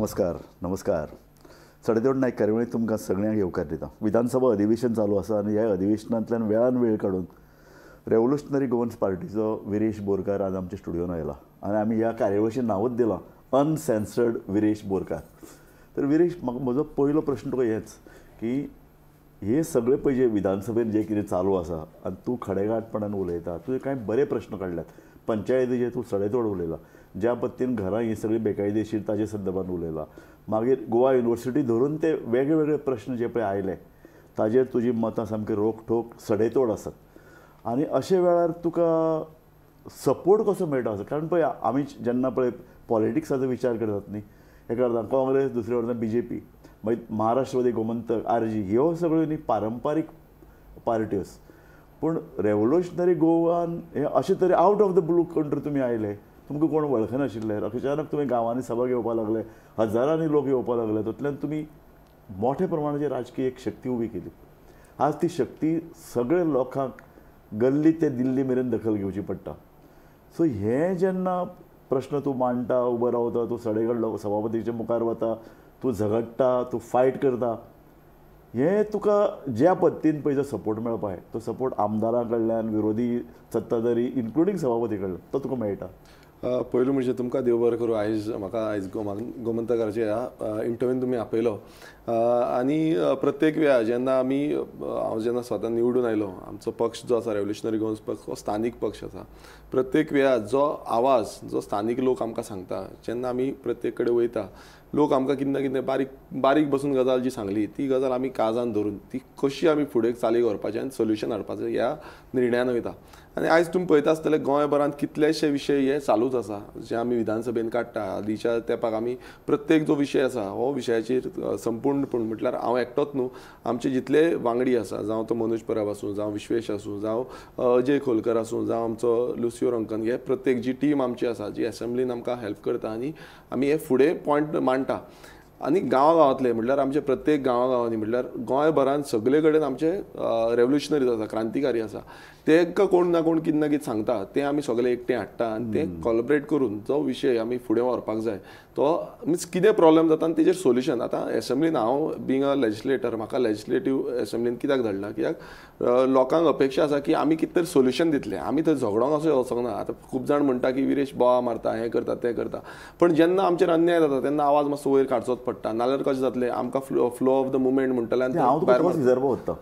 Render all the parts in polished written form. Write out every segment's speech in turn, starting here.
नमस्कार नमस्कार. सडेतोड नायक कार्यावळीत तुमकां सगळ्यांक येवकार दिता. विधानसभा अधिवेशन चालू आसा आनी ह्या अधिवेशनांतल्यान वेळान वेळ काडून रेव्होल्युशनरी गोवन्स पार्टीचो विरेश बोरकार आज आमच्या स्टुडियोन आयला आनी आमी ह्या कार्यावळीचें नांवूच दिलां अनसेन्सर्ड विरेश बोरकार. तर विरेश, म्हाका म्हजो पयलो प्रश्न तुका हेच की हे सगळे पळय जे विधानसभेन जे कितें चालू आसा आनी तूं खडेगांठपणान उलयता, तुवें कांय बरे प्रश्न काडल्यात, पंचायतीचेर तूं सडेतोड उलयला, ज्या पद्दतीन घरां ही सगळीं बेकायदेशीर ताजे संदर्भान उलयला, मागीर गोवा युनिवर्सिटी धरून ते वेगळे वेगळे प्रश्न जे पळय आयले ताजेर तुजी मतां सामकी रोखठोक सडेतोड आसात. आनी अशे वेळार तुका सपोर्ट कसो मेळटा आसा? कारण पळय आमी जेन्ना पळय पॉलिटिक्साचो विचार करतात न्ही, एका अर्दान काँग्रेस, दुसऱ्या अर्दान बीजेपी, मागीर महाराष्ट्रवादी गोमंतक, आरजी, ह्यो सगळ्यो न्ही पारंपारीक पार्ट्योस. पूण रेव्होल्युशनरी गोवान हे अशे तरेन out of the blue country तुमी आयले, तुमकां कोण वळखनाशिल्ले, अचानक तुमी गांवांनी सभा घेवपाक लागले, हजारांनी लोक येवपाक लागले, तातूंतल्यान तुमी मोठ्या प्रमाणाचेर राजकीय एक शक्ती उबी केली. आज ती शक्ती सगळे लोकांक गल्ली ते दिल्ली मेरेन दखल घेवची पडटा. सो हें जेन्ना प्रश्न तूं मांडटा, उबो रावता, तूं सडेगड सभापतीच्या मुखार वता, तूं झगडटा, तूं फायट करता, हें तुका ज्या पद्दतीन पळय जो सपोर्ट मेळपा तो सपोर्ट आमदारां कडल्यान, विरोधी सत्ताधारी इन्क्लुडींग सभापती कडल्यान तो तुका मेळटा. पयलू म्हणजे तुमकां देव बरें करूं, आयज म्हाका आयज गोमंतकाराचे ह्या इंटरव्यून तुमी आपयलो. आनी प्रत्येक वेळा जेन्ना आमी हांव जेन्ना स्वता निवडून आयलो, आमचो पक्ष जो आसा रेव्होल्युशनरी गोवन्स पक्ष हो स्थानीक पक्ष आसा. प्रत्येक वेळा जो आवाज जो स्थानीक लोक आमकां सांगता, जेन्ना आमी प्रत्येक कडेन वयता, लोक आमकां कितें ना कितें बारीक बारीक बसून गजाल जी सांगली ती गजाल आमी काळजान धरून ती कशी आमी फुडें चालीक व्हरपाचें आनी सोल्युशन हाडपाचें ह्या निर्णयान वयता. आनी आयज तुमी पळयता आसतले गोंयभरांत कितलेशे विशय हे चालूच आसा जे आमी विधानसभेन काडटा. हालींच्या तेंपाक आमी प्रत्येक जो विशय आसा हो विशयाचेर संपूर्णपण म्हटल्यार हांव एकटोच न्हू, आमचे जितले वांगडी आसा, जावं तो मनोज परब आसूं, जावं विश्वेश आसूं, जावं अजय खोलकर आसूं, जावं आमचो लुसियो रंकन, हे प्रत्येक जी टीम आमची आसा जी एसेंब्लीन आमकां हेल्प करता आनी आमी हे फुडें पॉयंट मांडटा. आनी गांवागांवांतले म्हटल्यार आमचे प्रत्येक गांवागांवांनी म्हटल्यार गोंयभरांत सगळे कडेन आमचे रेव्होल्युशनरीज आसा, क्रांतिकारी आसा, तेंकां कोण ना कोण कितें ना कितें सांगता, तें आमी सगळे एकठांय हाडटा आनी तें कॉलबरेट करून जो विशय आमी फुडें व्हरपाक जाय तो मिन्स कितें प्रॉब्लम जाता आनी तेजेर सोल्युशन. आतां एसेंब्लीन हांव बींग अ लेजिस्लेटर म्हाका लेजिस्लेटीव एसेंब्लीन कित्याक धाडला, कित्याक लोकांक अपेक्षा आसा की आमी कितें तरी सोल्युशन दितले, आमी थंय झगडोंक अशें वचोंक ना. आतां खूब जाण म्हणटा की विरेश बोवा मारता, हें करता, तें करता, पण जेन्ना आमचेर अन्याय जाता तेन्ना आवाज मातसो वयर काडचोच पडटा, नाल्यार कशें जातलें आमकां फ्लो ऑफ the movement म्हणटले. आनी हांव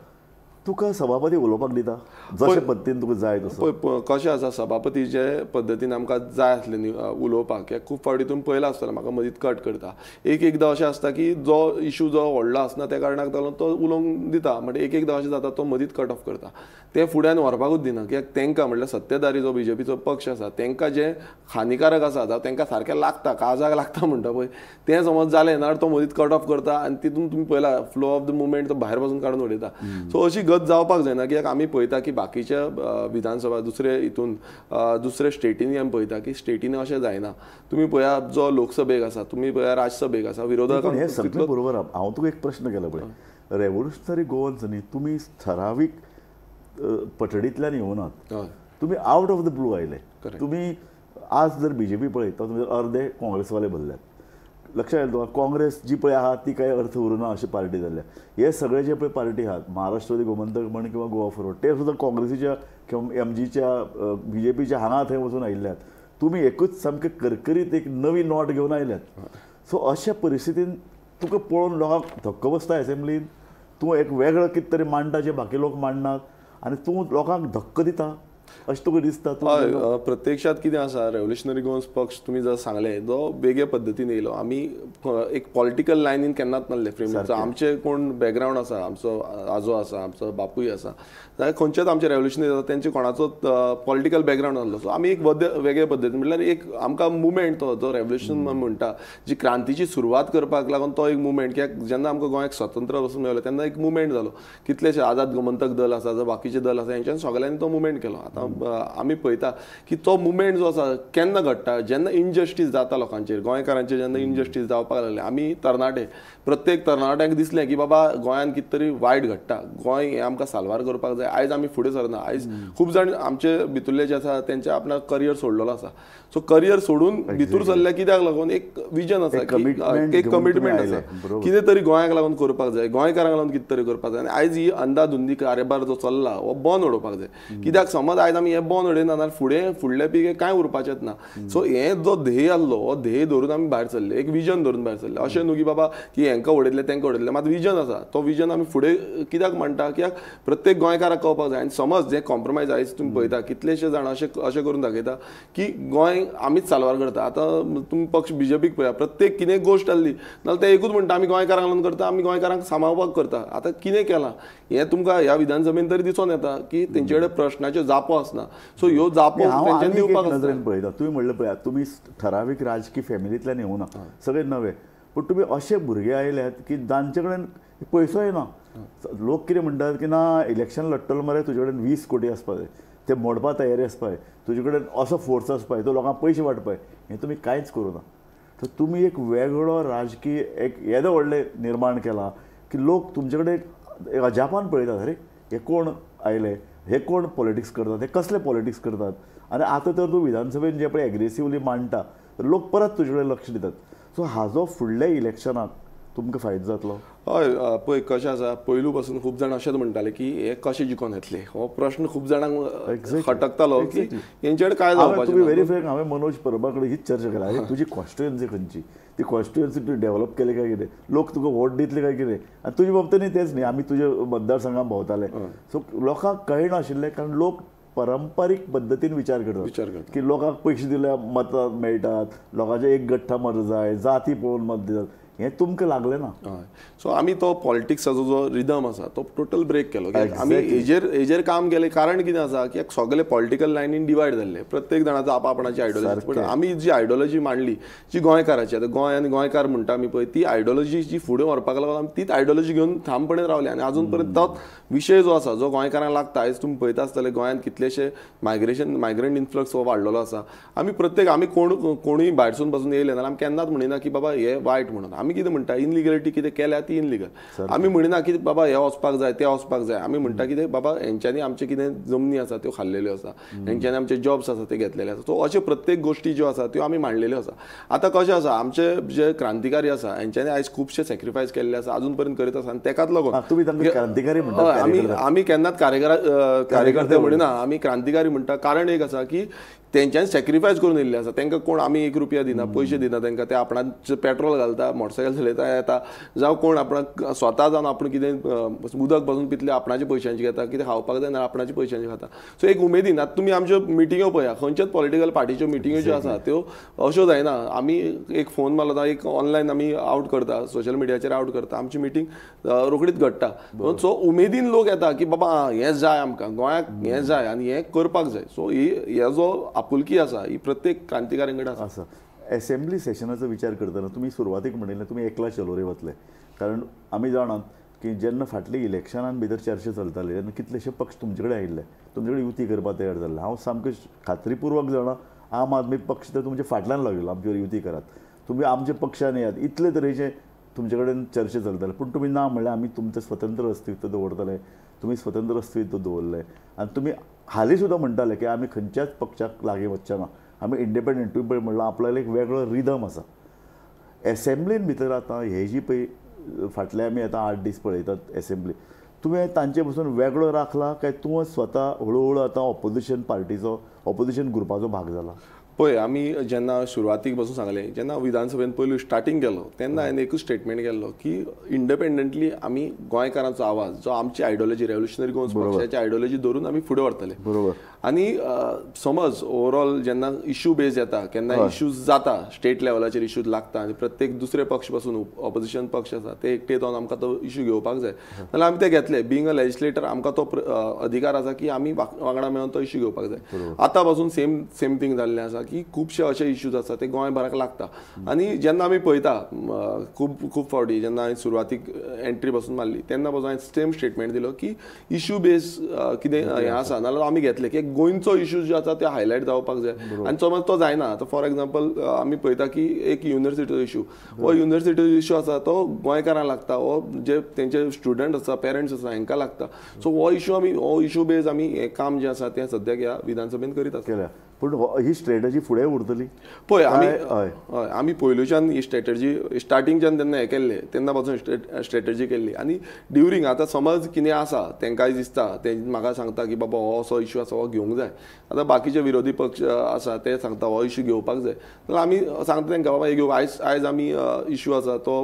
तुका सभापती उलोवपाक दिता जशे पद्दतीन तुका जाय तसो. कशें आसा, सभापती जे पद्दतीन आमकां जाय आसलें न्ही उलोवपाक, कित्याक खूब फावटी तुमी पळयलां आसतलें म्हाका मदींच कट करता. एक एकदां अशें आसता की जो इशू जो व्हडलो आसना त्या कारणाक लागून तो उलोवंक दिता, म्हणजे एक एकदां अशें जाता तो मदींच कट ऑफ करता, ते फुड्यान व्हरपाकूच दिना. कित्याक तांकां म्हटल्यार सत्तेधारी जो बीजेपीचो पक्ष आसा तांकां जें हानिकारक आसा, जावं तांकां सारकें लागता, काळजाक लागता म्हणटा पळय, तें समज जालें ना तो मदींच कट ऑफ करता आनी तितून तुमी पळयला फ्लो ऑफ the movement तो भायर पासून काडून उडयता. सो अशी गत जावपाक जायना, कित्याक आमी पळयता की बाकीच्या विधानसभा दुसरे हितून दुसरे स्टेटींनी आमी पळयता की स्टेटींनी अशें जायना. तुमी पळया जो लोकसभेक आसा, तुमी पळया राज्यसभेक आसा, विरोधक हें सगळें बरोबर. हांव तुका एक प्रश्न केला पळय, रेव्होल्युशनरी गोवन्स न्ही तुमी ठरावीक पटडींतल्यान येवनात, तुमी आवट ऑफ the blue आयले. तुमी आज जर बीजेपी पळयत तर तुमी अर्दे काँग्रेसवाले भरल्यात, लक्षात येयलें तुका? काँग्रेस जी पळय आहा ती कांय अर्थ उरुना अशी पार्टी जाल्या. हे सगळे जे पळय पार्टी आहात, महाराष्ट्रवादी गोमंतक म्हण किंवा गोवा फॉरवर्ड, ते सुद्दां काँग्रेसीच्या किंवा एमजीच्या बीजेपीच्या हांगा थंय वचून आयिल्ल्यात. तुमी एकूच सामकें करकरीत एक नवी not घेवन आयल्यात. सो अशा परिस्थितीन तुका पळोवन लोकांक धक्को बसता एसेंब्लीन, तूं एक वेगळो कितें तरी मांडटा जें बाकी लोक मांडनात आनी तूं लोकांक धक्को दिता अशें तुका दिसता? हय, प्रत्यक्षात कितें आसा, रेव्होल्युशनरी गोवन्स पक्ष तुमी जर सांगलें जो वेगळे पद्दतीन येयलो, आमी एक पॉलिटिकल लायनीन केन्नाच नासले फ्रेम. आमचे कोण बॅकग्रावंड आसा, आमचो आजो आसा, आमचो बापूय आसा, जाल्यार खंयचेच आमचे रेव्होल्युशनरी आसा तेंचे कोणाचो पॉलिटिकल बॅकग्रावंड नासलो. सो आमी एक वेगळे पद्दतीन म्हटल्यार एक आमकां मुवमेंट तो जो रेव्होल्युशन म्हणटा, जी क्रांतीची सुरवात करपाक लागून तो एक मुवमेंट, कित्याक जेन्ना आमकां गोंयाक स्वतंत्र वचून मेळ्ळें तेन्ना एक मुवमेंट जालो, कितलेशे आझाद गोमंतक दल आसा, जो बाकीचे दल आसा, हेंच्यान सगळ्यांनी तो मुवमेंट केलो. आतां आतां आमी पळयता की तो मुवमेंट जो आसा केन्ना घडटा, जेन्ना इनजस्टीस जाता लोकांचेर, गोंयकारांचेर जेन्ना इनजस्टीस जावपाक लागलें, आमी तरणाटे प्रत्येक तरणाट्यांक दिसलें की बाबा गोंयांत कितें तरी वायट घडटा, गोंय हें आमकां साल्वार करपाक जाय. आयज आमी फुडें सरना, आयज खूब जाण आमचे भितुल्ले जे आसा तेंचे आपणा करियर सोडलेलो आसा. सो करियर सोडून भितूर सरल्या कित्याक लागून एक विजन आसा, एक कमिटमेंट आसा, कितें तरी गोंयाक लागून करपाक जाय, गोंयकारांक लागून कितें तरी करपाक जाय. आनी आयज ही अंदाधुंदी कारभार जो चल्ला हो बंद उडोवपाक जाय. कित्याक समज आयज आमी हें बंद उडयना जाल्यार फुडें फुडले पिके कांय उरपाचेंच ना. सो हें जो ध्येय आसलो हो ध्येय धरून आमी भायर सरले, एक विजन धरून भायर सरले. अशें न्हू की बाबा की हेंकां उडयतले तेंकां उडयतले, मात विजन आसा, तो विजन आमी फुडें कित्याक म्हणटा, कित्याक प्रत्येक गोंयकाराक कळपाक जाय. आनी समज जे कॉम्प्रोमायज आयज तुमी पळयता कितलेशे जाण अशें अशें करून दाखयता की गोंय आमीच साल्वार करता. आतां तुमी पक्ष बीजेपीक पळया, प्रत्येक कितें गोश्ट आसली नाल्यार ते एकूच म्हणटा आमी गोंयकारांक लागून करता, आमी गोंयकारांक सांबाळपाक करता. आतां कितें केलां हें तुमकां ह्या विधानसभेन तरी दिसून येता की तेंचे कडेन प्रश्नाच्यो जापो आसना. सो ह्यो जापो तेंच्यांनी दिवपाक नजरेन पळयता. तुमी म्हणलें पळया तुमी ठरावीक राजकीय फॅमिलींतल्यान येवना, सगळे नवे, पूण तुमी अशे भुरगे आयल्यात की जांचे कडेन पयसोय ना. लोक कितें म्हणटात की ना इलेक्शन लडटलो मरे तुजे कडेन 20 कोटी आसपा जाय, ते मोडपा तयारी आसपा जाय, तुजे कडेन असो फोर्स आसपा जाय, तो लोकांक पयशे वांटपा जाय. हें तुमी कांयच करूं ना. तर तुमी एक वेगळो राजकीय एक येदो व्हडलें निर्माण केलां की लोक तुमचे कडेन अजापान पळयतात, अरे हे कोण आयले, हे कोण पॉलिटिक्स करतात, हे कसले पॉलिटिक्स करतात. आनी आतां तर तूं विधानसभेन जे पळय एग्रेसिवली मांडटा लोक परत तुजे कडेन लक्ष दितात. सो हाजो फुडल्या इलेक्शनाक तुमकां फायदो जातलो? हय, पळय कशें आसा, पयलू पासून खूब जाण अशेंच म्हणटाले की हे कशें जिखोन येतले, हो प्रश्न खूब जाणांक खटकतालो की हेंचे कडेन काय जावपाचें. तुमी व्हेरी फ्रेंक, हांवें मनोज परबा कडेन हीच चर्चा केल्या, आरे तुजी कॉन्स्टिट्युएन्सी खंयची, ती कॉन्स्टिट्युएन्सी तुवें डेव्हलप केली काय कितें, लोक तुका वोट दितले काय कितें. आनी तुजे बाबतींत तेंच न्ही, आमी तुजे मतदारसंघात भोंवताले, सो लोकांक कळनाशिल्लें, कारण लोक पारंपारीक पद्दतीन विचार करतात की लोकांक पयशे दिल्यार मतां मेळटात, लोकांचे एक गठ्ठा मत जाय, जाती पळोवन मत दितात, हें तुमकां लागलें ना. हय, सो आमी तो पॉलिटिक्साचो जो रिदम आसा तो टोटल ब्रेक केलो. आमी हेजेर काम केलें. कारण कितें आसा की सगळे पॉलिटिकल लायनीन डिवायड जाल्ले, प्रत्येक जाणाचो आपआपणाची आयडियोलॉजी. पूण आमी जी आयडियोलॉजी मांडली जी गोंयकाराची, आतां गोंय आनी गोंयकार म्हणटा आमी पळय, ती आयडियोलॉजी जी फुडें व्हरपाक लागून आमी तीच आयडियोलॉजी घेवन ठामपणे रावले. आनी आजून पर्यंत तोच विशय जो आसा जो गोंयकारांक लागता. आयज तुमी पळयता आसतले गोंयांत कितलेशे मायग्रंट इन्फ्लक्स हो वाडलेलो आसा. आमी प्रत्येक आमी कोणूय भायरसून पासून येयले जाल्यार आमी केन्नाच म्हणिना की बाबा हे वायट म्हणून. आमी कितें म्हणटा, इनलिगलिटी कितें केल्या ती इनलिगल. आमी म्हणिना की बाबा हे वचपाक जाय ते वचपाक जाय. आमी म्हणटा कितें बाबा हेंच्यांनी आमचे कितें जमनी आसा त्यो खाल्लेल्यो आसा, हेंच्यांनी आमचे जॉब्स आसा ते घेतलेले आसा. सो अश्यो प्रत्येक गोश्टी ज्यो आसा त्यो आमी मांडलेल्यो आसा. आतां कशें आसा, आमचे जे क्रांतिकारी आसा हेंच्यांनी आयज खुबशे सॅक्रिफायस केल्ले आसा, आजून पर्यंत करीत आसा. आनी तेकाच लागून क्रांतिकारी आमी आमी केन्नाच कार्यकर्ते म्हणिना, आमी क्रांतिकारी म्हणटा. कारण एक आसा की तेंच्यांनी सॅक्रिफायस करून येयल्ले आसा. तांकां कोण आमी 1 रुपया दिना, पयशे दिना तांकां, ते आपणाचें पेट्रोल घालता, मोटरसायकल चलयता येता, जावं कोण आपणाक स्वता जावन आपूण कितें उदक पासून पितले आपणाच्या पयशांचें घेता, कितें खावपाक जाय ना आपणाच्या पयशांचें खाता. सो एक उमेदीन आतां तुमी आमच्यो मिटिंग्यो पळया, खंयच्याच पॉलिटिकल पार्टीच्यो मिटिंग्यो ज्यो आसा त्यो अश्यो जायना. आमी एक फोन मारलो, एक ऑनलायन आमी आवट करता, सोशल मिडियाचेर आवट करता, आमची मिटींग रोखडीच घडटा. सो उमेदीन लोक येता की बाबा हें जाय आमकां, गोंयाक हें जाय आनी हें करपाक जाय. सो ही हे जो आपुलकी आसा ही प्रत्येक क्रांतिकाऱ्यां कडेन आसा. एसेंब्ली सेशनाचो विचार करतना तुमी सुरवातीक म्हणिल्लें तुमी एकला चलोरे वतले, कारण आमी जाणात की जेन्ना फाटली इलेक्शनान भितर चर्चा चलताली तेन्ना कितलेशे पक्ष तुमचे कडेन आयिल्ले, तुमचे कडेन युती करपाक तयार जाल्ले. हांव सामकें खात्रीपूर्वक जाणा आम आदमी पक्ष तर तुमच्या फाटल्यान लागिल्लो, आमचेर युती करात, तुमी आमच्या पक्षान येयात, इतले तरेचे तुमचे कडेन चर्चा चलताले. पूण तुमी ना म्हणल्यार आमी तुमचें स्वतंत्र अस्तित्व दवरतले, तुमी स्वतंत्र अस्तित्व दवरलें. आनी तुमी हालीं सुद्दां म्हणटाले की आमी खंयच्याच पक्षाक लागीं वचचे ना, आमी इंडिपेंडंट. तुमी पळय म्हणलां आपल्याला एक वेगळो रिदम आसा. एसेंब्लीन भितर आतां हे जी पळय फाटले आमी आतां 8 दीस पळयतात एसेंब्ली, तुवें तांचे पसून वेगळो राखला काय तूं स्वता हळू हळू आतां ऑपोजिशन पार्टीचो, ऑपोजिशन ग्रुपाचो भाग जाला? पळय, आमी जेन्ना सुरवातीक पासून सांगलें, जेन्ना विधानसभेन पयलू स्टार्टींग केलो तेन्ना हांवें एकूच स्टेटमेंट केल्लो की इंडिपेंडंटली आमी गोंयकारांचो आवाज, जो आमची आयडियोलॉजी रेव्होल्युशनरी गोवन्स पक्षाची आयडियोलॉजी धरून आमी फुडें व्हरतले. बरोबर. आनी समज ओवरऑल जेन्ना इश्यू बेज येता, केन्ना इश्यूज जाता, स्टेट लेवलाचेर इश्यूज लागता आनी प्रत्येक दुसरे पक्ष पासून ऑपोजिशन पक्ष आसा ते एकटे जावन आमकां तो इश्यू घेवपाक जाय जाल्यार आमी ते घेतले. बिंग अ लेजिस्लेटर आमकां तो अधिकार आसा की आमी वांगडा मेळून तो इश्यू घेवपाक जाय. आतां पासून सेम थिंग जाल्लें आसा. आसा की खुबशे अशे इश्यूज आसा ते गोंयभराक लागता. आनी जेन्ना आमी पळयता खूब खूब फावटी जेन्ना हांवें सुरवातीक एंट्री पासून मारली तेन्ना पासून हांवें सेम स्टेटमेंट दिलो की इश्यू बेज कितें हें आसा नाजाल्यार आमी घेतले की गोंयचो इश्यू जो आसा ते हायलायट जावपाक जाय आनी समज तो जायना. आतां फॉर एग्जाम्पल आमी पळयता की एक युनिवर्सिटीचो इश्यू, हो युनिवर्सिटीचो इश्यू आसा तो गोंयकारांक लागता, हो जे तेंचे स्टुडंट आसा पेरंट्स आसा हांकां लागता. सो हो इश्यू आमी हो इश्यू बेज आमी हें काम जें आसा तें सद्याक ह्या विधानसभेन करीत आसा. पूण ही स्ट्रेटजी फुडें उरतली पळय. आमी हय आमी पयलूच्यान ही स्ट्रेटजी स्टार्टिंगच्यान तेन्ना हें केल्लें तेन्ना पासून स्ट्रेटजी केल्ली. आनी ड्युरींग आतां समज कितें आसा तेंकांय दिसता ते म्हाका सांगता की बाबा हो असो इश्यू आसा हो घेवंक जाय. आतां बाकीचे विरोधी पक्ष आसा ते सांगता हो इश्यू घेवपाक जाय जाल्यार आमी सांगता तेंकां बाबा हे घेवप. आयज आयज आमी इश्यू आसा तो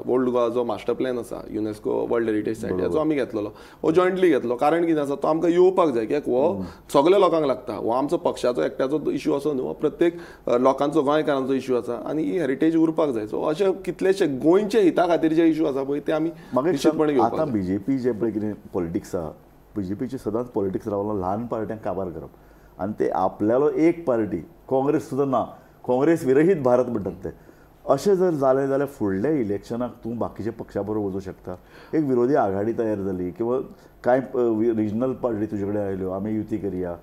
ओल्ड गोवा जो मास्टर प्लॅन आसा युनेस्को वर्ल्ड हेरिटेज सायट हाचो आमी घेतलेलो, हो जॉयंटली घेतलो. कारण कितें आसा तो आमकां येवपाक जाय कित्याक हो सगळ्या लोकांक लागता, हो आमचो पक्षाचो एकट्याचो इश्यू असो न्हू, प्रत्येक लोकांचो गोंयकारांचो इश्यू आसा आनी ही हेरिटेज उरपाक जाय. सो अशे कितलेशे गोंयचे हिता खातीर जे इश्यू आसा पळय ते आमी निश्चितपणे घेवपाक. आतां बीजेपी जे पळय कितें पॉलिटिक्स आसा, बीजेपीचे सदांच पॉलिटिक्स रावलां ल्हान पार्ट्यांक काबार करप आनी ते आपल्यालो एक पार्टी काँग्रेस सुद्दां ना, काँग्रेस विरहीत भारत म्हणटात ते. अशें जर जालें जाल्यार फुडल्या इलेक्शनाक तूं बाकीच्या पक्षा बरोबर वचूं शकता. एक विरोधी आघाडी तयार जाली किंवा कांय रिजनल पार्टी तुजे कडेन आयल्यो आमी युती करया,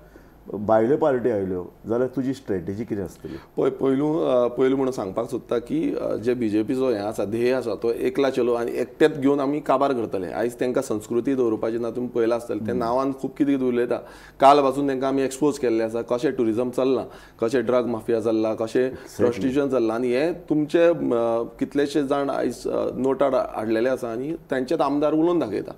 भायल्यो पार्टी आयल्यो जाल्यार तुजी स्ट्रेटजी कितें आसतली? पळय पयलू पयलू म्हणून सांगपाक सोदता की जे बीजेपीचो हें आसा ध्येय आसा तो एकला चलो आनी एकटेच घेवन आमी काबार करतले. आयज तांकां संस्कृती दवरपाची ना, तुमी पळयलां आसतलें ते नांवान खूब कितें कितें उलयता. काल पासून तांकां आमी एक्सपोज केल्लें आसा कशें ट्युरिजम चल्लां, कशें ड्रग माफिया चल्लां, कशें प्रोस्टिट्यूशन चल्लां आनी हे तुमचे कितलेशे जाण आयज नोटार हाडलेले आसा आनी तांचेच आमदार उलोवन दाखयता.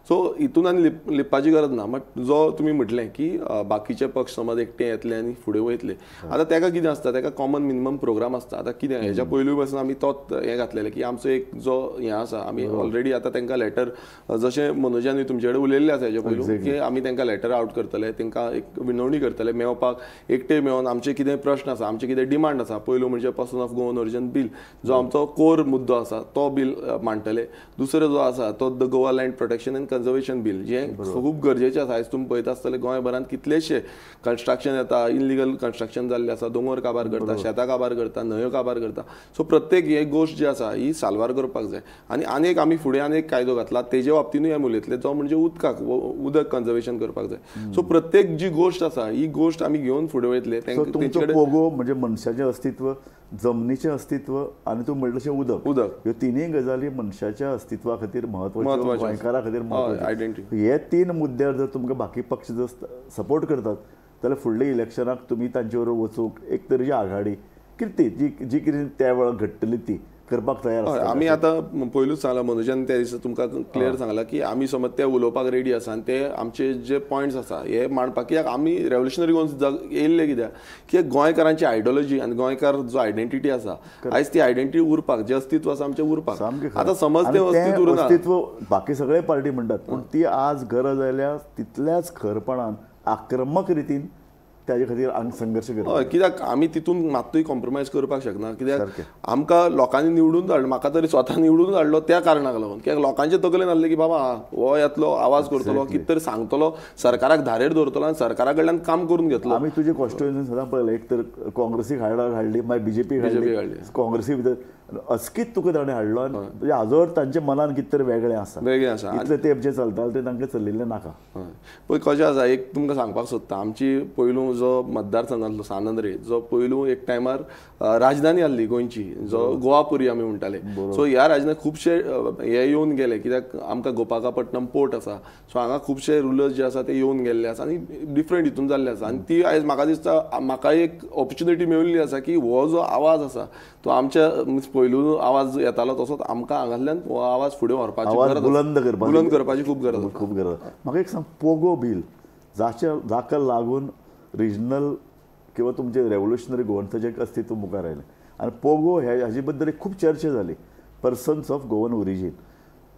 सो हितून आनी लिपपाची गरज ना. बट जो तुमी म्हटलें की बाकीचे पक्ष समज एकटे येतले आनी फुडें वयतले, आतां ताका कितें आसता ताका कॉमन मिनिमम प्रोग्राम आसता. आतां कितें हेज्या पयलू पासून आमी तोच हें घातलेलें की आमचो एक जो हें आसा आमी ऑलरेडी आतां तांकां लेटर जशें मनोजान तुमचे कडेन उलयल्लें आसा हेज्या पयलू की आमी तांकां लेटर आवट करतले, तांकां एक विनवणी करतले मेळपाक, एकटे मेळोन आमचे कितें प्रश्न आसा आमचे कितें डिमांड आसा. पयलू म्हणजे person of Goan origin bill जो आमचो कोर मुद्दो आसा तो बील मांडटले. दुसरो जो आसा तो the Goa land protection and conservation bill जें खूब गरजेचें आसा. आयज तुमी पळयता आसतले गोंयभरांत कितलेशे कन्स्ट्रक्शन येता, इलिगल कन्स्ट्रक्शन जाल्लें आसा, दोंगर काबार करता, शेतां काबार करता, न्हंयो काबार करता. सो प्रत्येक हे गोश्ट जी आसा ही साल्वार करपाक जाय. आनी आनीक आमी फुडें आनी एक कायदो घातला तेजे बाबतीनूय आमी उलयतले जो म्हणजे उदकाक उदक कन्जर्वेशन करपाक जाय. सो प्रत्येक जी गोश्ट आसा ही गोश्ट आमी घेवन फुडें वयतले. तुमचो पोगो म्हणजे मनशाचें अस्तित्व, जमनीचें अस्तित्व आनी तूं म्हणलें तशें उदक, उदक ह्यो तिनूय गजाली मनशाच्या अस्तित्वा खातीर म्हत्वाच्यो, गोंयकारा खातीर म्हत्वाच्यो. आयडेंटिटी हे तीन मुद्द्यार जर तुमकां बाकी पक्ष जर सपोर्ट करतात जाल्यार फुडल्या इलेक्शनाक तुमी तांचे बरोबर वचूंक एक तरेची आघाडी कितें जी जी कितें त्या वेळार घडटली ती करपाक तयार आसा. आमी आतां पयलूच सांगलां मनोजान त्या दिसा तुमकां क्लियर सांगलां की आमी समज ते उलोवपाक रेडी आसा आनी ते आमचे जे पॉयंट्स आसा हे मांडपाक. कित्याक आमी रेवोल्युशनरी गोवन येयल्ले कित्याक की गोंयकारांची आयडियोलॉजी आनी गोंयकार जो आयडेंटिटी आसा आयज ती आयडेंटिटी उरपाक, जें अस्तित्व आसा आमचें उरपाक. आतां समज तें अस्तित्व उरना, अस्तित्व बाकी सगळे पार्टी म्हणटात पूण ती आज गरज आयल्या तितल्याच खरपणान आक्रमक रितीन ताजे खातीर संघर्श करता. कित्याक आमी तितून मात्तूय कॉम्प्रोमायज करपाक शकना. कित्याक आमकां लोकांनी निवडून धाडलो, म्हाका तरी स्वता निवडून धाडलो त्या कारणाक लागून कित्याक लोकांचे तकलेन आसलें की बाबा हो येतलो आवाज करतलो, कितें तरी सांगतलो, सरकाराक धारेर दवरतलो आनी सरकारा कडल्यान काम करून घेतलो. आमी तुजे कॉन्स्टिट्युएन्सी सदां पळयलें, एक तर काँग्रेसीक हाडली, मागीर बीजेपी हाडली, काँग्रेसी भितर अचकीत तुका ताणें हाडलो आनी हाजो तांच्या मनान कितें तरी वेगळें आसा, वेगळें आसा. इतलें तेंप जें चलतालें तें तांकां चलिल्लें नाका. पळय कशें आसा एक तुमकां सांगपाक सोदता, आमची पयलू जो मतदारसंघ आसलो सानंद्रे जो पयलू एक टायमार राजधानी आसली गोंयची, जो गोवापुरी आमी म्हणटाले. सो ह्या राजधानी खुबशे हे येवन गेले कित्याक आमकां गोपाकापट्टणम पोर्ट आसा, सो हांगा खुबशे रुलर्स जे आसा ते येवन गेल्ले आसा आनी डिफरंट हितून जाल्ले आसा. आनी ती आयज म्हाका दिसता म्हाका एक ऑपॉर्च्युनिटी मेळिल्ली आसा की हो जो आवाज आसा तो आमच्या पयलू आवाज येतालो तसोच आमकां हांगांतल्यान हो आवाज फुडें व्हरपाची गरज, बुलंद करपाची खूब गरज, खूब गरज. म्हाका एक सांग, पोगो बील जाका लागून रिजनल किंवा तुमचे रेवोल्युशनरी गोवन्साचें अस्तित्व मुखार आयलें आनी पोगो हे हाजे बद्दल एक खूब चर्चा जाली, पर्सन्स ऑफ गोवन ओरिजीन,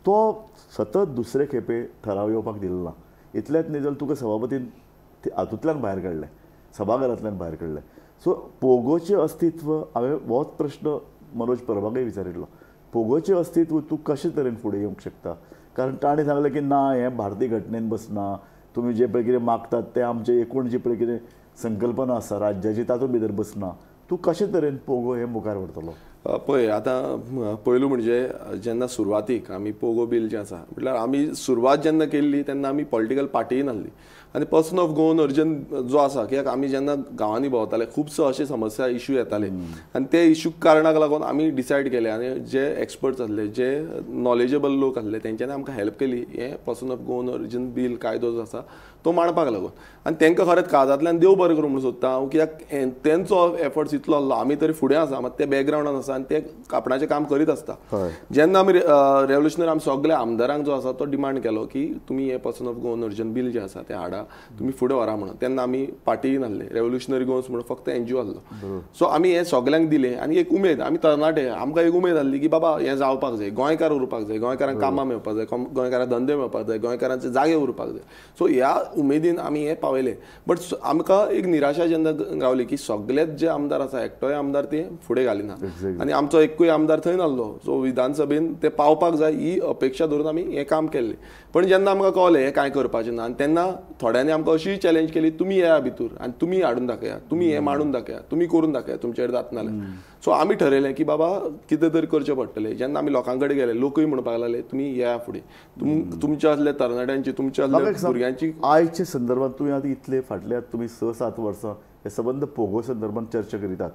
तो सतत दुसरे खेपे ठराव येवपाक दिलो ना. इतलेंच न्ही जाल्यार तुका सभापतीन हातूंतल्यान भायर काडलें, सभाघरांतल्यान भायर काडलें. सो पोगोचें अस्तित्व हांवें होच प्रश्न मनोज परबाकय विचारिल्लो, पोगोचें अस्तित्व तूं कशे तरेन फुडें येवंक शकता? कारण ताणें सांगलें की ना हें भारतीय घटनेन बसना, तुमी जे पळय कितें मागतात तें आमचें एकूण जी पळय कितें संकल्पना आसा राज्याची तातूंत भितर बसना. तूं कशे तरेन पोगो हे मुखार व्हरतलो? पळय आतां पयलू म्हणजे जेन्ना सुरवातीक आमी पोगो बील जें आसा म्हटल्यार आमी सुरवात जेन्ना केल्ली तेन्ना आमी पॉलिटिकल पार्टीय नासली आनी पर्सन ऑफ गोवन अर्जन जो आसा कित्याक आमी जेन्ना गांवांनी भोंवताले खुबसो अशे समस्या इशू येताले आनी ते इशू कारणाक लागून आमी डिसायड केले आनी जे एक्सपर्ट्स आसले जे नॉलेजेबल लोक आसले तेंच्यांनी आमकां हेल्प केली हें person of Goan origin bill कायदो जो आसा तो मांडपाक लागून. आनी तांकां खरेंच काळजांतल्यान देव बरें करूं म्हणून सोदता हांव कित्याक तेंचो एफर्ट्स इतलो आसलो आमी तरी फुडें आसा मात ते बॅकग्रावंडान आसा आनी ते आपणाचें काम करीत आसता. जेन्ना आमी रेवोल्युशनरी आमी सगल्या आमदारांक जो आसा तो डिमांड केलो की तुमी हें person of Goan origin bill जें आसा तें हाडा तुमी फुडें व्हरा म्हणून, तेन्ना आमी पार्टीय नासले रेवोल्युशनरी गोवन्स म्हणून फक्त एनजीओ आसलो. सो आमी हें सगल्यांक दिलें आनी एक उमेद आमी तरणाटे आमकां एक उमेद आसली की बाबा हें जावपाक जाय, गोंयकार उरपाक जाय, गोंयकारांक कामां मेळपाक जाय, गोंयकारांक धंदे मेळपाक जाय, गोंयकारांचे जागे उरपाक जाय. सो ह्या उमेदीन आमी हें पावयलें. बट आमकां एक निराशा जेन्ना गावली की सगळेच जे आमदार आसा एकटोय आमदार ते फुडें घालिना आनी आमचो एकूय आमदार थंय नासलो. सो विधानसभेन ते पावपाक जाय ही अपेक्षा धरून आमी हें काम केल्लें. पण जेन्ना आमकां कळ्ळें हें कांय करपाचें ना आनी तेन्ना थोड्यांनी आमकां अशीय चॅलेंज केली तुमी येया भितर आनी तुमी हाडून दाखया, तुमी हें मांडून दाखया, तुमी करून दाखया तुमचेर जातना जाल्यार. सो आमी ठरयलें की बाबा कितें तरी करचें पडटलें. जेन्ना आमी लोकां कडेन गेले लोकूय म्हणपाक लागले तुमी येया फुडें, तुमच्या असल्या तरणाट्यांची तुमच्या असल्या भुरग्यांची. आयच्या संदर्भात तुमी आतां इतले फाटल्या तुमी 6-7 वर्सां हे सबंद पोगो संदर्भात चर्चा करीतात,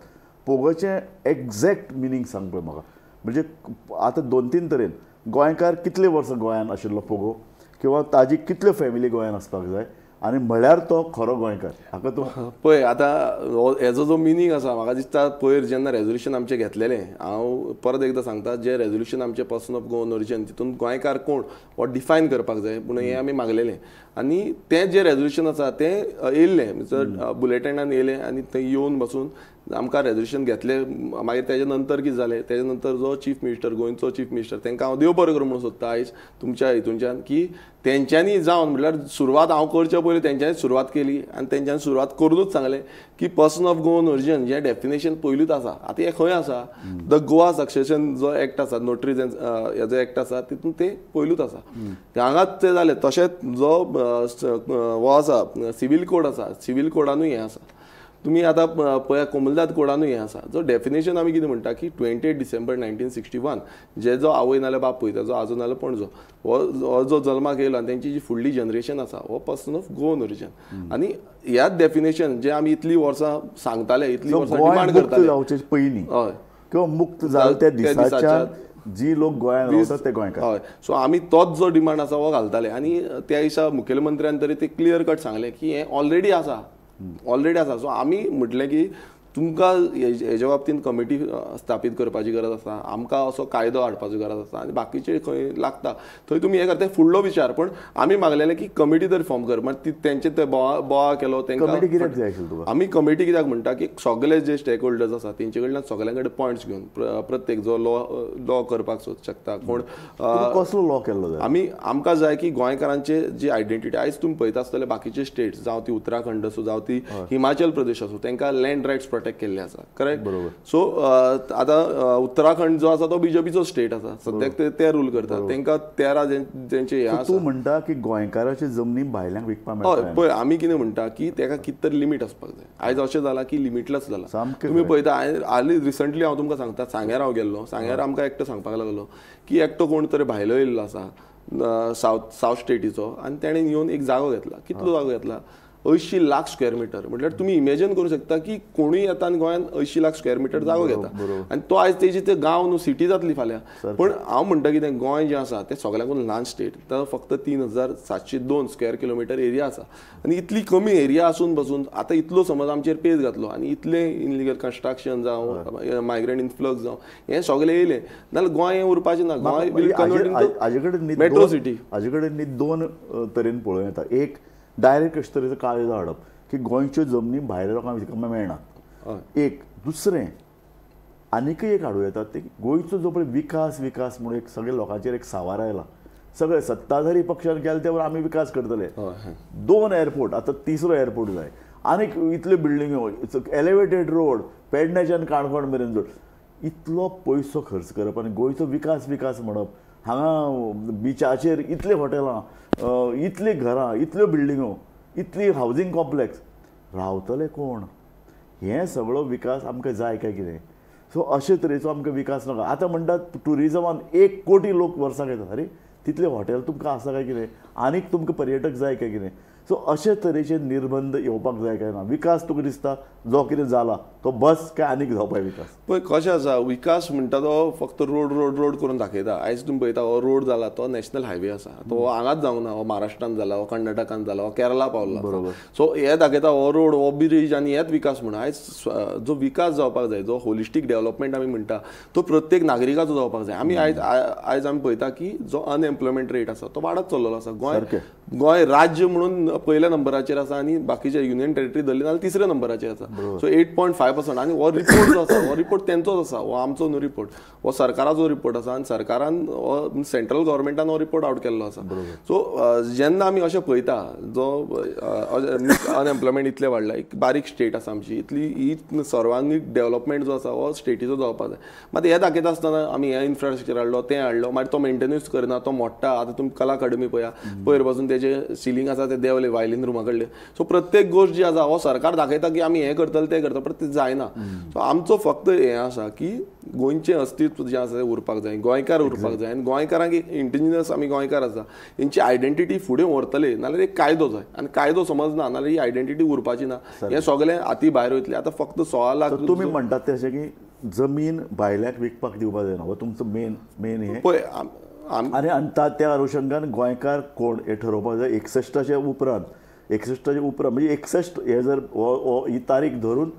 पोगोचें एग्जॅक्ट मिनींग सांग पळय म्हाका. म्हणजे आतां 2-3 तरेन गोंयकार कितले वर्सां गोंयान आशिल्लो पोगो किंवा ताजी कितल्यो फॅमिली गोंयान आसपाक जाय आनी म्हळ्यार तो खरो गोंयकार हाका तूं पळय आतां हेजो जो मिनींग आसा म्हाका दिसता पयर जेन्ना रेजोल्युशन आमचें घेतलेलें हांव परत एकदां सांगता जें रेजोल्युशन आमचें पर्सन ऑफ गोवन ओरिजन तितून गोंयकार कोण हो डिफायन करपाक जाय पूण हें आमी मागलेलें आनी तें जें रेजोल्युशन आसा तें येयल्लें म्हणजे बुलेटिनान येयलें आनी थंय येवन बसून आमकां रेजोल्युशन घेतलें. मागीर तेजे नंतर कितें जालें तेजे नंतर जो चीफ मिनिस्टर गोंयचो चीफ मिनिस्टर तांकां हांव देव बरें करूं म्हणून सोदता आयज तुमच्या हितूनच्यान की तेंच्यांनी जावन म्हटल्यार सुरवात हांव करचे पयलीं तेंच्यांनी सुरवात केली आनी तेंच्यांनी सुरवात करुनूच सांगलें की पर्सन ऑफ गोवन ओरिजन जें डेफिनेशन पयलींच आसा आतां हें खंय आसा the Goa succession जो एक्ट आसा नोटरीज हेजो एक्ट आसा तितून तें पयलूच आसा हांगाच तें जालें. तशेंच जो हो आसा सिवील कोड आसा सिवील कोडानूय हें आसा तुमी आतां पळया कोमुलदाद कोडानूय हें आसा जो डेफिनेशन आमी कितें म्हणटा की 28 डिसेंबर 1961 जे जो आवय नाल्यार बापूय ताजो आजो नाल्यार पणजो हो जो जल्माक येयलो आनी तेंची जी फुडली जनरेशन आसा हो पर्सन ऑफ गोवन ओरिजन. आनी ह्याच डेफिनेशन जे आमी इतलीं वर्सां सांगताले इतलीं वर्सां डिमांड करताले पयलीं हय किंवा मुक्त जाले त्या दिसाच्या जी लोक गोंयांत रावतात ते गोंयकार. हय सो आमी तोच जो डिमांड आसा हो घालताले आनी त्या दिसा मुखेलमंत्र्यान तरी ते क्लियर कट सांगलें की हें ऑलरेडी आसा ऑलरेडी आसा. सो आमी म्हटलें की तुमकां हेज्या बाबतींत कमिटी स्थापीत करपाची गरज आसा, आमकां असो कायदो हाडपाचो गरज आसा आनी बाकीचे खंय लागता थंय तुमी हें करता फुडलो विचार. पण आमी मागलेलें की कमिटी तरी फॉर्म कर मात ती तेंचे ते बोवा केलो तेंकां आमी कमिटी कित्याक म्हणटा की सगळे जे स्टेक होल्डर्स आसा तेंचे कडल्यान सगळ्यां कडेन पॉयंट्स घेवन प्रत्येक जो लॉ करपाक शकता कोण कसलो लॉ केल्लो आमी आमकां जाय की गोंयकारांचे जी आयडेंटिटी आयज तुमी पळयता आसतले बाकीचे स्टेट्स जावं ती उत्तराखंड आसूं जावं ती हिमाचल प्रदेश आसूं तेंकां लँड रायट्स प्रोटेक्ट केल्ले आसा करेक्ट. सो आतां उत्तराखंड जो आसा तो बीजेपीचो स्टेट आसा सद्याक ते रूल करता तेंकां 13 तेंचे हें तूं म्हणटा की गोंयकाराची जमनी भायल्यांक विकपाक मेळटा. हय पळय आमी कितें म्हणटा की तेका कितें तरी लिमीट आसपाक जाय. आयज अशें जालां की लिमिटलेस जालां. तुमी पळयता हालीं रिसंटली हांव तुमकां सांगता सांग्यार हांव गेल्लो सांग्यार आमकां एकटो सांगपाक लागलो की एकटो कोण तरी भायलो येयल्लो आसा सावथ स्टेटीचो आनी तेणें येवन एक जागो घेतला. कितलो जागो घेतला 80 लाख स्क्वेअर मिटर. म्हटल्यार तुमी इमेजन करूं शकता की कोणूय येता आनी गोंयांत 80 लाख स्क्वेअर मिटर जागो घेता आनी तो आयज तेजी ते गांव न्हू सिटी जातली फाल्यां. पण हांव म्हणटा कितें गोंय जें आसा तें सगळ्यांकून ल्हान स्टेट तो फक्त 3702 स्क्वेअर किलोमिटर एरिया आसा आनी इतली कमी एरिया आसून बसून आतां इतलो समज आमचेर पेज घातलो आनी इतलें इनलिगल कन्स्ट्रक्शन जावं मायग्रंट इन्फ्लक्स जावं हें सगळें येयलें नाल्यार गोंय हें उरपाचें ना. Goa will convert into metro city. हाजे कडेन न्ही दोन तरेन पळोवं येता. एक डायरेक्ट अशे तरेचो कायदो हाडप की गोंयच्यो जमनी भायल्या लोकांक विकपाक मेळना एक. दुसरें आनीकय एक हाडूं येता ते गोंयचो जो पळय विकास विकास म्हणून एक सगळे लोकांचेर एक सावार आयला सगळे सत्ताधारी पक्षान गेले ते आमी विकास करतले. 2 एअरपोर्ट आतां तिसरो एअरपोर्ट जाय आनीक इतल्यो बिल्डिंग्यो एलिवेटेड रोड पेडण्याच्यान काणकोण मेरेन जोड इतलो पयसो खर्च करप आनी गोंयचो विकास विकास म्हणप हांगा बिचाचेर इतलीं हॉटेलां, इतलीं घरां, इतल्यो बिल्डिंगो, इतली हावजींग कॉम्प्लेक्स, रावतले कोण? हें सगळो विकास आमकां जाय काय कितें? सो अशे तरेचो आमकां विकास नाका. आतां म्हणटात ट्युरिजमान 1 कोटी लोक वर्साक येतात, अरे तितले हॉटेल तुमकां आसा काय कितें? आनीक तुमकां पर्यटक जाय काय कितें? सो अशे तरेचे निर्बंध येवपाक जाय काय ना? विकास तुका दिसता जो कितें जाला तो बस काय आनीक जावपाक विकास? पळय कशें आसा, विकास म्हणटा तो फक्त रोड रोड रोड करून दाखयता. आयज तुमी पळयता हो रोड जाला तो नॅशनल हायवे आसा, तो हांगाच जावंक ना, हो महाराष्ट्रान जाला, हो कर्नाटकान जाला, हो केरला पावला. बरोबर. सो हे दाखयता हो रोड, हो ब्रिज आनी हेच विकास म्हणून. आयज जो विकास जावपाक जाय, जो होलिस्टीक डेव्हलपमेंट आमी म्हणटा तो प्रत्येक नागरिकाचो जावपाक जाय. आमी आयज आयज आमी पळयता की जो अनएम्प्लॉयमेंट रेट आसा तो वाडत चल्लेलो आसा. गोंय गोंय राज्य म्हणून पयल्या नंबराचेर आसा आनी बाकीचे युनियन टेरिटरी धरली जाल्यार तिसऱ्या नंबराचेर आसा. सो 8.5%. आनी हो रिपोर्ट जो आसा हो रिपोर्ट तेंचोच आसा, हो आमचो न्हू रिपोर्ट, हो सरकाराचो रिपोर्ट आसा आनी सरकारान हो सेंट्रल गव्हर्मेंटान हो रिपोर्ट आवट केल्लो आसा. सो जेन्ना आमी अशें पळयता जो अनएम्प्लॉयमेंट इतलें वाडला, एक बारीक स्टेट आसा आमची, इतली ही सर्वांगीक डेव्हलपमेंट जो आसा हो स्टेटीचो जावपाक जाय. मात हें दाखयता आसतना आमी हें इन्फ्रास्ट्रक्चर हाडलो, तें हाडलो, मागीर तो मेंटेनन्स करना, तो मोडटा. आतां तुमी कला अकाडमी पळया, पयर पासून तेजे सिलींग आसा ते देंवले वायलीन रुमा कडले. सो प्रत्येक गोश्ट जी आसा हो सरकार दाखयता की आमी हें करतले तें करतले, पण तें जायना. सो आमचो फक्त हें आसा की गोंयचें अस्तित्व जें आसा तें उरपाक जाय, गोंयकार उरपाक जाय आनी गोंयकारांक इंडिजिनस आमी गोंयकार आसा हेंची आयडेंटिटी फुडें व्हरतले, नाल्यार एक कायदो जाय आनी कायदो समजना नाल्यार ही आयडेंटिटी उरपाची ना. हें सगळें हाती भायर वयतलें. आतां फक्त 16 लाख तुमी म्हणटात तें अशें की जमीन भायल्याक विकपाक दिवपाक जायना, हो तुमचो मेन मेन हें पळय. आनी त्या अनुशंगान गोंयकार कोण हें ठरोवपाक जाय. 61 उपरांत, 61 उपरांत म्हणजे 61 हे जर ही तारीख धरून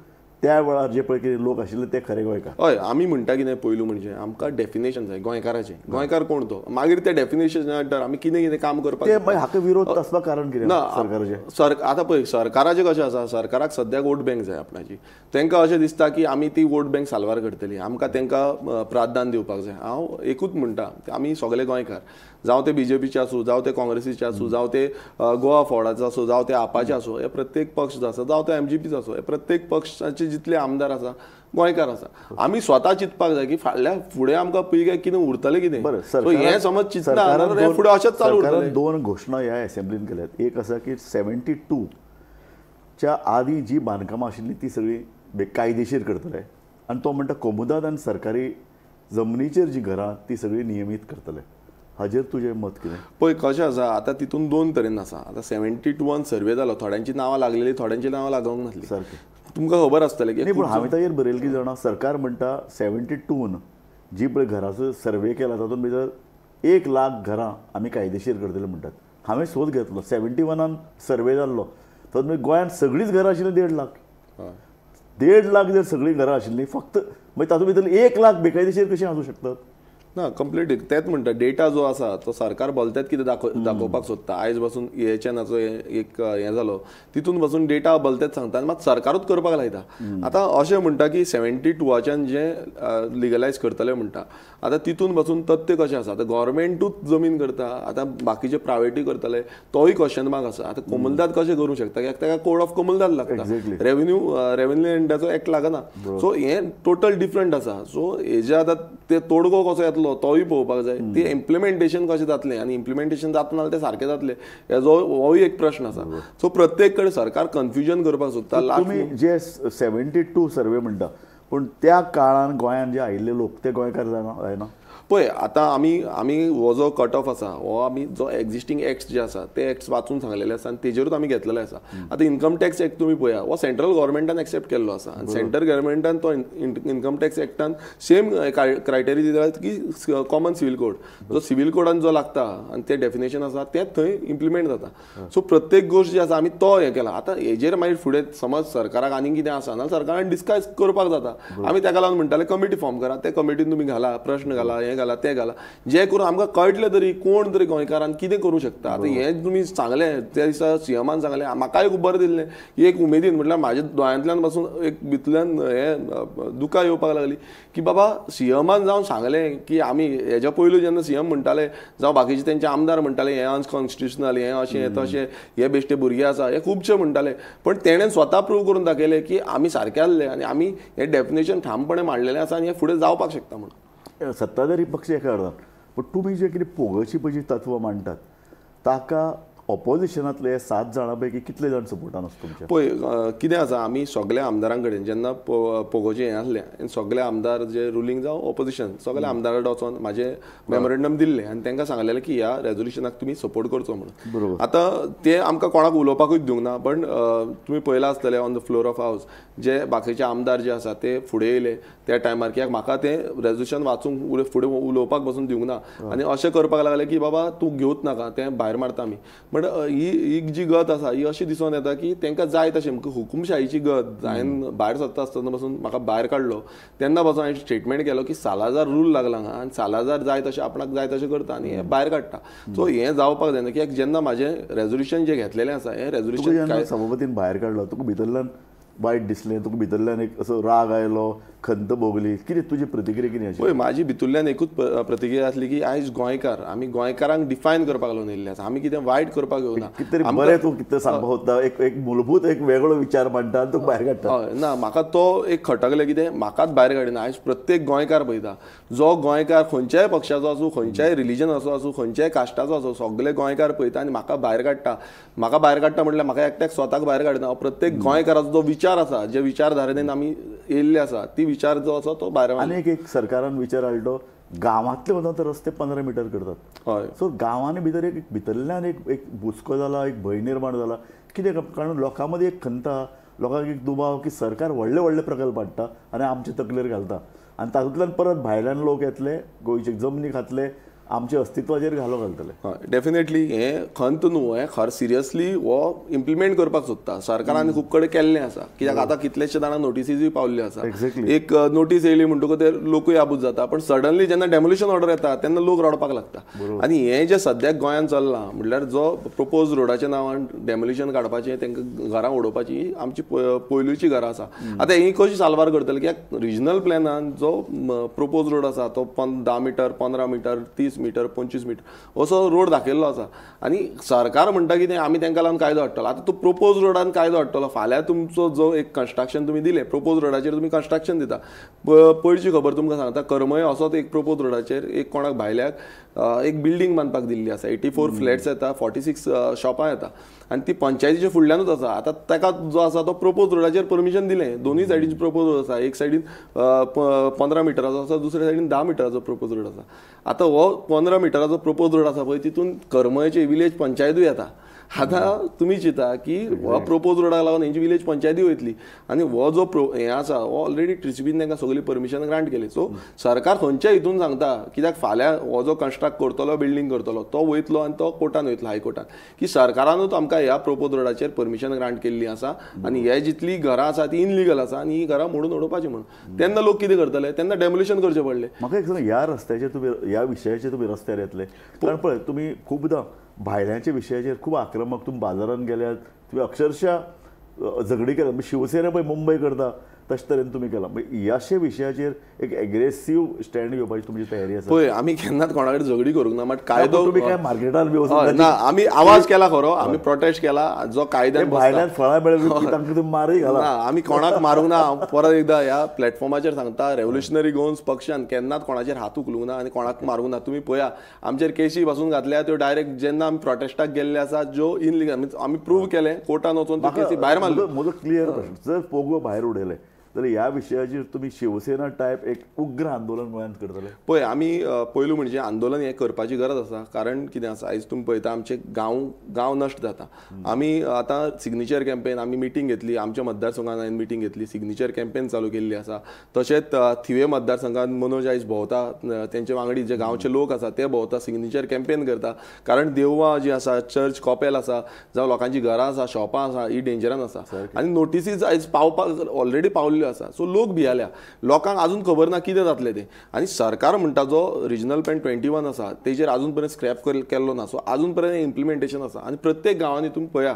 त्या वेळार जे पळय कितें लोक आशिल्ले ते खरे गोंयकार. हय, आमी म्हणटा कितें पयलू म्हणजे आमकां डेफिनेशन जाय गोंयकाराचें, गोंयकार कोण तो. मागीर त्या डेफिनेशना अंडर आमी कितें कितें काम करपाक ते हाका विरोध आसपाक कारण कितें ना सरकाराचें? आतां पळय सरकाराचें कशें आसा, सरकाराक सद्याक वोट बँक जाय आपणाची. तांकां अशें दिसता की आमी ती वोट बँक साल्वार करतली, आमकां तांकां प्राधान्य दिवपाक जाय. हांव एकूच म्हणटा, आमी सगळे गोंयकार, जावं ते बीजेपीचे आसूं, जावं ते काँग्रेसीचे आसूं, जावं ते गोवा फॉवर्डाचो आसूं, जावं ते आपाचे आसूं, हे प्रत्येक पक्ष जो आसा, जावं ते एमजीपीचो आसूं, हे प्रत्येक पक्षाचे जितले आमदार आसा गोंयकार आसा. आमी स्वता चिंतपाक जाय की फाटल्या फुडें आमकां पिळग्याक कितें उरतलें कितें. बरें, हें समज चिंतना फुडें अशेंच चालू उरतलें. 2 घोशणा ह्या असेंब्लीन केल्यात. एक आसा की 72च्या आदी जी बांदकामां आशिल्लीं ती सगळीं बेकायदेशीर करतले आनी तो म्हणटा कोमुदाद आनी सरकारी जमनीचेर जी घरां ती सगळीं नियमीत करतले. हाजेर तुजें मत कितें? पळय कशें आसा, आतां तितून 2 तरेन आसा. आतां 72 सर्वे जालो, थोड्यांची नांवां लागलेली, थोड्यांची नांवां लागूंक नासली. सारकें तुमकां खबर आसतलें की. पूण हांवें ताजेर बरयलें की जाणा, सरकार म्हणटा 72 जी पळय घराचो सर्वे केला तातूंत भितर 1 लाख घरां आमी कायदेशीर करतले म्हणटात. हांवें सोद घेतलो, 71 सर्वे जाल्लो, तातूंत गोंयांत सगळींच घरां आशिल्लीं 1.5 लाख. 1.5 लाख जर सगळीं घरां आशिल्लीं फक्त मागीर तातूंत भितर 1 लाख बेकायदेशीर कशीं आसूं शकतात? ना, कंप्लीट तेंच म्हणटा. डेटा जो आसा तो सरकार भलतेच कितें दाखोवपाक सोदता. आयज पासून एएचएनाचो एक हें जालो, तितून पासून डेटा भलतेच सांगता आनी मात सरकारूच करपाक लायता. आतां अशें म्हणटा की 72च्यान जें लिगलायज करतले म्हणटा, आतां तितून पासून तथ्य कशें आसा, आतां गव्हर्मेंटूच जमीन करता, आतां बाकीचे प्रायवेटूय करतले, तोय क्वेश्चन मार्क आसा. आतां कोमुलदाद कशें करूंक शकता कित्याक ताका कोड ऑफ कोमुलदाद लागता, रेवेन्यू लँडाचो एक्ट लागना. सो हें टोटल डिफरंट आसा. सो हेजे आतां ते तोडगो कसो येतलो तोय पळोवपाक जाय, ती इम्प्लिमेंटेशन कशें जातलें आनी इम्प्लिमेंटेशन जातना जाल्यार तें सारकें जातलें हेजो होय एक प्रश्न आसा. सो प्रत्येक कडेन सरकार कन्फ्युजन करपाक सोदता. तुमी जे 72 सर्वे म्हणटा, पूण त्या काळान गोंयांत जे आयिल्ले लोक ते गोंयकार जायना. पळय आतां आमी आमी हो जो कट ऑफ आसा हो आमी जो एक्झिस्टींग एक्ट्स जे आसा ते एक्ट्स वाचून सांगलेले आसा आनी तेजेरूच आमी घेतलेले आसा. आतां इन्कम टॅक्स एक्ट तुमी पळया, हो सेंट्रल गव्हर्मेंटान एक्सेप्ट केल्लो आसा आनी सेंट्रल गव्हर्मेंटान तो इन्कम टॅक्स एक्टान सेम क्रायटेरिया दिला की कॉमन सिव्हील कोड जो सिव्हील कोडान जो लागता आनी ते डेफिनेशन आसा तें थंय इम्प्लिमेंट जाता. सो प्रत्येक गोश्ट जी आसा आमी तो हें केला. आतां हेजेर मागीर फुडें समज सरकाराक आनीक कितें आसा नाल्यार सरकारान डिस्कस करपाक जाता. आमी ताका लागून म्हणटाले कमिटी फॉर्म करा, ते कमिटीन तुमी घाला, प्रश्न घाला, हें घाला, तें घाला, जे करून आमकां कळटलें तरी कोण तरी गोंयकारान कितें करूं शकता. आतां हें तुमी सांगलें त्या दिसा सीएमान सांगलें, म्हाकाय खूब बरें दिसलें की एक उमेदीन, म्हटल्यार म्हाज्या दोळ्यांतल्यान पासून एक भितरल्यान हें दुकां येवपाक लागली की बाबा सीएमान जावन सांगलें की आमी हेज्या पयलू जेन्ना सीएम म्हणटाले जावं बाकीचे तेंचे आमदार म्हणटाले हें अनकॉन्स्टिट्युशनल, हें अशें हें तशें, हे बेश्टे भुरगे आसा, हे खुबशे म्हणटाले, पण तेणें स्वता प्रूव करून दाखयलें की आमी सारके आसले आनी आमी हें डेफिनेशन ठामपणे मांडलेलें आसा आनी हें फुडें जावपाक शकता म्हणून. सत्ताधारी पक्ष एका अर्दान पूण तुमी जे कितें पोगोची पळय जी तत्वां मांडटात ताका ऑपोजिशनांतले 7 जाणां पैकी कितले जाण सपोर्टान आसा तुमच्या? पळय कितें आसा, आमी सगल्या आमदारां कडेन जेन्ना पोगोचें हें आसलें सगळे आमदार जे रुलींग जावं ऑपोजिशन सगळे आमदारां कडेन वचोन म्हाजें मेमोरेंडम दिल्लें आनी तांकां सांगलेलें की ह्या रेजोल्युशनाक तुमी सपोर्ट करचो म्हणून. बरोबर. आतां ते आमकां कोणाक उलोवपाकूच दिवंक ना, पण तुमी पळयलां आसतलें on the floor of house जे बाकीचे आमदार जे आसा ते फुडें येयले त्या टायमार, कित्याक म्हाका तें रेजोल्युशन वाचूंक फुडें उलोवपाक बसून दिवंक ना आनी अशें करपाक लागले की बाबा तूं घेवच नाका, तें भायर मारता आमी. बट he जी गत आसा ही अशी दिसून येता की तांकां जाय तशें हुकुमशाहीची गत. हांवें भायर सरता आसतना पासून म्हाका भायर काडलो तेन्ना पासून हांवें स्टेटमेंट केलो की सालाजार रूल लागला हांगा आनी सालाजार जाय तशें आपणाक जाय तशें करता आनी हें भायर काडटा. सो हें जावपाक जायना, कित्याक जेन्ना म्हाजें रेजोल्युशन जें घेतलेलें आसा हें रेजोल्युशन सभापतीन भायर काडलो तुका भितरल्यान वायट दिसलें, तुका भितरल्यान एक असो राग आयलो, खंत भोगली, कितें तुजी प्रतिक्रिया कितें आशिल्ली? पळय म्हाजी भितरल्यान एकूच प्रतिक्रिया आसली की आयज गोंयकार, आमी गोंयकारांक डिफायन करपाक लागून येयल्ले आसा, आमी कितें वायट करपाक येवना. कितें तरी बरें तूं कितें सांगपाक सोदता, एक एक मूलभूत एक वेगळो विचार मांडटा आनी तुका भायर काडटा. हय ना, म्हाका तो एक खटकलें कितें म्हाकाच भायर काडिना. आयज प्रत्येक गोंयकार पळयता, जो गोंयकार खंयच्याय पक्षाचो आसूं, खंयच्याय रिलिजनाचो आसूं, खंयच्याय कास्टाचो आसूं, सगळे गोंयकार पळयता आनी म्हाका भायर काडटा. म्हाका भायर काडटा म्हटल्यार म्हाका एकट्याक स्वताक भायर काडना, प्रत्येक गोंयकाराचो जो विचार आसा, जे विचारधारेन आमी येयल्ले आसा ती विचार जो आसा तो भायर. आनी एक सरकारान विचार हाडलो, गांवांतले वता रस्ते 15 मिटर करतात. हय. सो गांवांनी भितर एक भितरल्यान एक एक बुचको जाला, एक भंय निर्माण जाला. कितें कारण लोकां मदीं एक खंत, लोकांक एक दुबाव की सरकार व्हडले व्हडले प्रकल्प हाडटा आनी आमचे तकलेर घालता आनी तातूंतल्यान परत भायल्यान लोक येतले, गोंयचे जमनी खातले, आमच्या अस्तित्वाचेर घालो घालतले. हय डेफिनेटली हें खंत न्हू, हें खर सिरियसली हो इम्प्लिमेंट करपाक सोदता सरकारान. खूब कडेन केल्लें आसा, कित्याक आतां कितलेशे जाणां नोटिसीजूय पावल्ल्यो आसा. एक नोटीस येयली म्हणटकूच ते लोकूय आबूज जाता, पण सडनली जेन्ना डेमोलिशन ऑर्डर येता तेन्ना लोक रडपाक लागता. आनी हें जें सद्याक गोंयांत चल्लां म्हणल्यार जो प्रपोज रोडाच्या नांवान डेमोलिशन काडपाचें, तांकां घरां उडोवपाची, आमची पयलूची घरां आसा आतां ही कशी साल्वार करतले? कित्याक रिजनल प्लॅनान जो प्रपोज रोड आसा तो 10 metre, 15 metre, 30 metre, 25 metre असो रोड दाखयल्लो आसा आनी सरकार म्हणटा कितें आमी तांकां लागून कायदो हाडटलो. आतां तूं प्रपोज रोडान कायदो हाडटलो, फाल्यां तुमचो जो एक कन्स्ट्रक्शन तुमी दिलें प्रपोज रोडाचेर तुमी कन्स्ट्रक्शन दिता. पयरची खबर तुमकां सांगता, करमय असोच एक प्रपोज रोडाचेर एक कोणाक भायल्याक एक बिल्डींग बांदपाक दिल्ली आसा, 84 फ्लॅट्स येता, 46 शॉपां येता आनी ती पंचायतीच्या फुडल्यानूच आसा. आतां ताका जो आसा तो प्रपोज रोडाचेर परमिशन दिलें, दोनूय सायडीन प्रपोज रोड आसा, एक सायडीन 15 मिटराचो आसा, दुसऱ्या सायडीन 10 मिटराचो प्रपोज रोड आसा. आतां हो 15 मिटराचो प्रपोज रोड आसा पळय तितून करमयचे विलेज पंचायतूय येता. आतां तुमी चिंता की हो प्रपोज रोडाक लागून हेंची विलेज पंचायती वयतली आनी हो जो हें आसा हो ऑलरेडी टीसीबीन तांकां सगळी परमिशन ग्रांट केली. सो सरकार खंयच्या हितून सांगता, कित्याक फाल्यां हो जो कन्स्ट्रक्ट करतलो, बिल्डींग करतलो तो वयतलो आनी तो कोर्टान वयतलो, हायकोर्टान, की सरकारानूच आमकां ह्या प्रपोज रोडाचेर परमिशन ग्रांट केल्ली आसा आनी हे जितली घरां आसा ती इनलिगल आसा आनी ही घरां मोडून उडोवपाची म्हणून. तेन्ना लोक कितें करतले? तेन्ना डेमोलिशन करचें पडलें. म्हाका एक सांग, ह्या रस्त्याचेर तुमी, ह्या विशयाचेर तुमी रस्त्यार येतले, कारण पळय तुमी खुबदां भायल्यांच्या विशयाचेर खूब आक्रमक, तुमी बाजारान गेल्यात, तुमी अक्षरशः झगडी केल्या, शिवसेना पळय मुंबय करता तशे तरेन तुमी केलां. ह्या विशयाचेर एक एग्रेसीव स्टँड घेवपाची तुमची तयारी आसा? पळय आमी केन्नाच कोणा कडेन झगडी करूंक ना, मात कायदो तुमी काय मार्केटान बी ना, आमी आवाज केला खरो, आमी प्रोटेस्ट केला, जो कायद्यान भायल्यान फळां मेळ्ळी तांकां तुमी मारूय घाला. ना, आमी कोणाक मारूंक ना. हांव परत एकदां ह्या प्लॅटफॉर्माचेर सांगता, रेव्होल्युशनरी गोवन्स पक्षान केन्नाच कोणाचेर हात उखलूंक ना आनी कोणाक मारूंक ना. तुमी पळया आमचेर केशी पासून घातल्या त्यो डायरेक्ट जेन्ना आमी प्रोटेस्टाक गेल्ले आसा, ज्यो इनलिगल आमी प्रूव केलें, कोर्टान वचून त्यो केसी भायर मारल्यो. म्हजो क्लियर प्रश्न, जर पोगो भायर उडयले जाल्यार ह्या विशयाचेर तुमी शिवसेना टायप एक उग्र आंदोलन गोंयांत करतले? पळय आमी पयलू म्हणजे आंदोलन हें करपाची गरज आसा, कारण कितें आसा आयज तुमी पळयता आमचे गांव नश्ट जाता. आमी आतां सिग्नेचर कॅम्पेन, आमी मिटींग घेतली आमच्या मतदारसंघान, हांवें मिटींग घेतली, सिग्नेचर कॅम्पेन चालू केल्ली आसा. तशेंच थिवे मतदारसंघान मनोज आयज भोंवता, तेंचे वांगडी जे गांवचे लोक आसा ते भोंवता, सिग्नेचर कॅम्पेन करता. कारण देवळां जी आसा, चर्च कॉपेल आसा, जावं लोकांची घरां आसा, शॉपां आसा, ही डेंजरान आसा आनी नोटिसीज आयज पावपाक ऑलरेडी पावल्ल्यो आसा. सो लोक भियाल्या, लोकांक अजून खबर ना कितें जातलें तें. आनी सरकार म्हणटा जो रिजनल प्लॅन 21 आसा तेजेर अजून पर्यंत स्क्रॅप केल्लो ना, सो अजून पर्यंत इम्प्लिमेंटेशन आसा. आनी प्रत्येक गांवांनी तुमी पळया,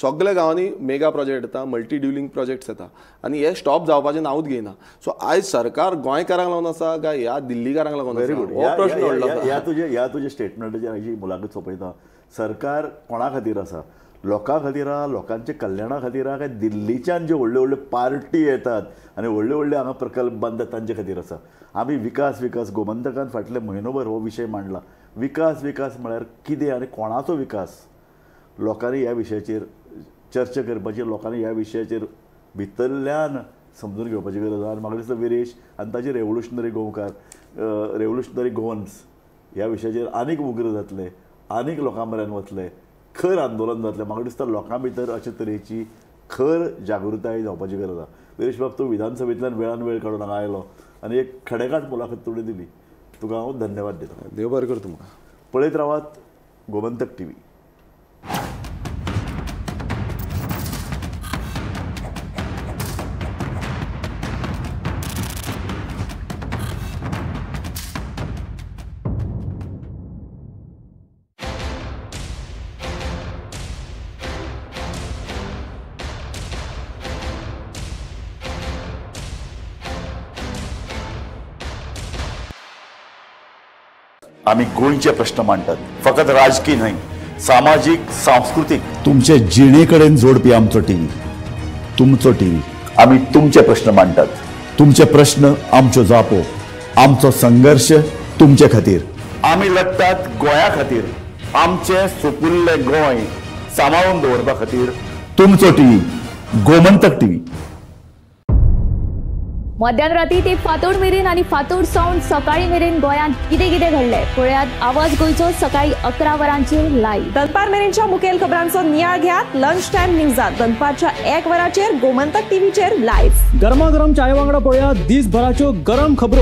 सगल्या गांवांनी मेगा प्रोजेक्ट येता, मल्टी ड्युलिंग प्रोजेक्ट्स येता आनी हे स्टॉप जावपाचें नांवूच घेयना. सो आयज सरकार गोंयकारांक लागून आसा काय ह्या दिल्लीकारांक लागून आसा, हो प्रश्न व्हडलो. ह्या तुज्या स्टेटमेंटाचेर हाजी मुलाखत सोंपयता. सरकार कोणा खातीर आसा? लोकां खातीर आहा, लोकांच्या कल्याणा खातीर आहा, काय दिल्लीच्यान ज्यो व्हडल्यो व्हडल्यो पार्टी येतात आनी व्हडले व्हडले हांगा प्रकल्प बांदतात तांचे खातीर आसा. आमी विकास विकास गोमंतकान फाटले म्हयनोभर हो विशय मांडला. विकास विकास म्हळ्यार कितें आनी कोणाचो विकास? लोकांनी ह्या विशयाचेर चर्चा करपाची, लोकांनी ह्या विशयाचेर भितरल्यान समजून घेवपाची गरज आसा. आनी म्हाका दिसता विरेश आनी ताचे रेवोल्युशनरी गोंवकार, रेवोल्युशनरी गोवन्स ह्या विशयाचेर आनीक उग्र जातले, आनीक लोकां मेरेन वतले, खर आंदोलन जातलें. म्हाका दिसता लोकां भितर अशे तरेची खर जागृताय जावपाची गरज आसा. विरेश बाब, तूं विधानसभेंतल्यान वेळान वेळ काडून हांगा आयलो आनी एक खडेगांठ मुलाखत तुवें दिली, तुका हांव धन्यवाद दिता. देव बरें करूं तुमकां. पळयत रावात गोमंतक टीव्ही. आमी गोंयचे प्रश्न मांडटात, फकत राजकीय न्हय, सामाजीक, सांस्कृतीक, तुमचे जिणे कडेन जोडपी आमचो टीव्ही, तुमचो टीव्ही. आमी तुमचे प्रश्न मांडटात, तुमचे प्रश्न आमच्यो जापो, आमचो संघर्श तुमचे खातीर. आमी लढटात गोंया खातीर, आमचें सुपुल्लें गोंय सांबाळून दवरपा खातीर. तुमचो टीव्ही, गोमंतक टीव्ही. मध्यान राती ते फातोड मेरेन आनी फातोड सावन सकाळी मेरेन गोंयांत कितें कितें घडलें पळयात आवाज गोंयचो सकाळी 11 वरांचेर लायव्ह. दनपार मेरेनच्या मुखेल खबरांचो नियाळ घेयात लंच टायम न्यूजात दनपारच्या 1 वरांचेर गोमंतक टीव्हीचेर लायव्ह. गरमागरम चाय वांगडा पळयात दिसभराच्यो गरम खबरो.